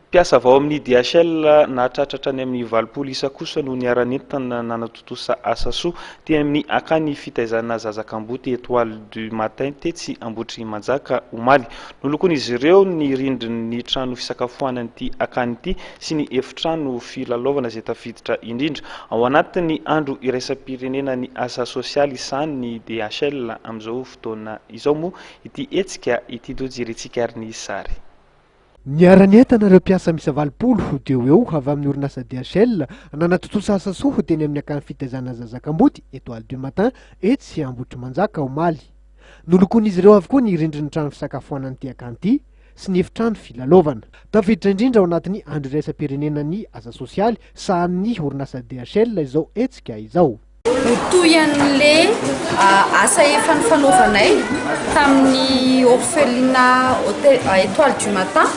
Mpiasa avy ao amin'ny DHL nahatratra hatrany amin'ny 80 isa kosa no niara-nientana nanatontosa asa soa teny amin'ny akany fitaizana zaza kamboty Etoile du Matin tetsy Ambohitrimanjaka omaly. Nolokoin'izy ireo ny rindrin'ny trano fisakafoanan'ity akany ity sy ny efitrano filalaovana izay tafiditra indrindra ao anatin'ny andro iraisam-pirenena ny asa sosialy sahanin'ny DHL amin'izao fotoana izao moa ity hetsika ity. Ndeha hojerentsika ary ny sary. Niara-nientana ireo mpiasa miisa 80 teo ho eo avy amin'ny orinasa DHL nanatontosa asa soa teny amin'ny akany fitaizana zaza kamboty Etoile du Matin etsy Ambohitrimanjaka omaly. Nolokoin'izy ireo avokoa ny rindrin'ny trano fisakafoanan'ity akany ity sy ny efitrano filalaovana. Tafiditra indrindra ao anatin'ny andro iraisam-pirenena ny asa sosialy sahanin'ny orinasa DHL izao hetsika izao. Ho toy an'le asa efa nifanaovanay tamin'ny orphelinat Etoile du Matin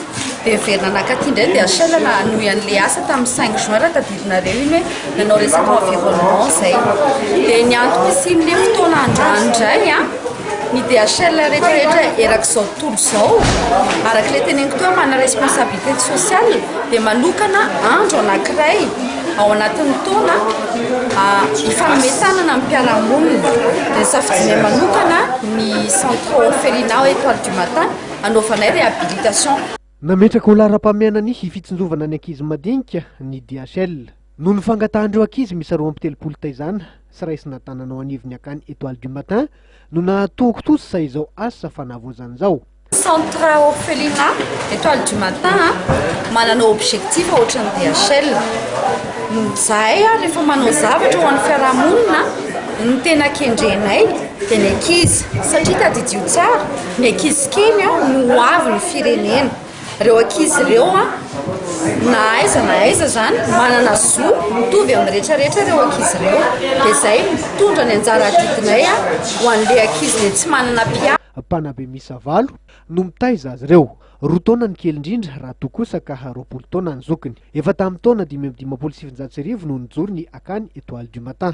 dia niverina nankaty indray DHL nanohy an'le asa tamin'ny 5 juin raha tadidinareo iny hoe nanao resaka environnement izay. Dia ny antom-pisian'le fotoana androany indray a, ny DHL rehetrarehetra erak'izao tontolo izao araka ilay teneniko teo manana responsabilité sociale dia manokana andro anankiray ao anatin'ny taona hifanome tanana amin'ny mpiara-monina. Dia nisafidinay manokana ny centre orphelinat Etoile du Matin hanaovanay réhabilitation. Nametraka ho laharam-pahamehana ny fitsinjovana ny ankizy madinika ny DHL. Noho ny fangatahan'ireo ankizy miisa 32 taizana sy raisina an-tanana ao anivon'ny akany Etoile du Matin no nahatontosa izao asa fanavaozana izao. Centre orphelinat Etoile du Matin manana objectif ohatran'ny DHL. Zahay rehefa manao zavatra ho an'ny fiarahamonina, ny tena kendrenay dia ny ankizy satria tadidio tsara ny ankizy kely no ho avy ny firenena. Ireo ankizy ireo na aiza na aiza zany manana zo mitovy amin'ny rehetrarehetra ireo ankizy ireo. Dia izay mitondra ny anjara adidinay ho an'ilay ankizy ilay tsy manana mpiahy. Mpanabe miisa valo no mitaiza azy ireo. 2 taona ny kely indrindra raha toa kosa ka 20 taona ny zokiny. Efa tamin'ny taona 1955 no nijoro ny akany Etoile du Matin.